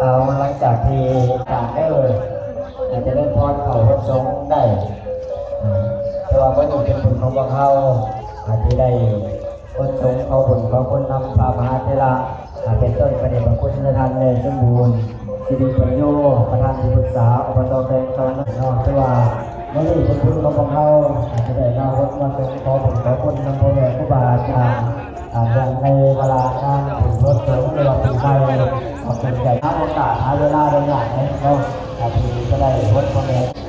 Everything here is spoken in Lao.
ເອົາ ຫຼັງຈາກທີ່ການເອີ ຈະເລີນພອນເຂົ້າຫົດສົງໄດ້ ເພາະວ່າມື້ນີ້ເປັນບຸນຂອງພວກເຮົາ ທີ່ໄດ້ຫົດສົງຂໍບຸນຂໍຄຸນນຳພະມະຫາເຖລະ ເປັນຕົ້ນພະເດດພະຄຸນນາຍທ່ານໃຫຍ່ສົມບູນ ສິລິປັນໂຍ ປະທານທີ່ປຶກສາ ອບຕ ແຂວງສະຫວັນນະເຂດເນາະ. ຖືວ່າມື້ນີ້ເປັນບຸນຂອງພວກເຮົາ ທີ່ໄດ້ມາຫົດມາສົງຂໍບຸນຂໍຄຸນນຳພໍ່ແມ່ຄູບາອາຈານ ອາ ເນື່ອງໃນວາລະງານບຸນຫົດສົງ ຫຼືວ່າປີໃໝ່ ກໍເປັນໃຈຫາໂອກາດຫາເວລາໄດ້ຍາກເນາະ ທີ່ຈະໄດ້ຫົດພໍ່ແມ່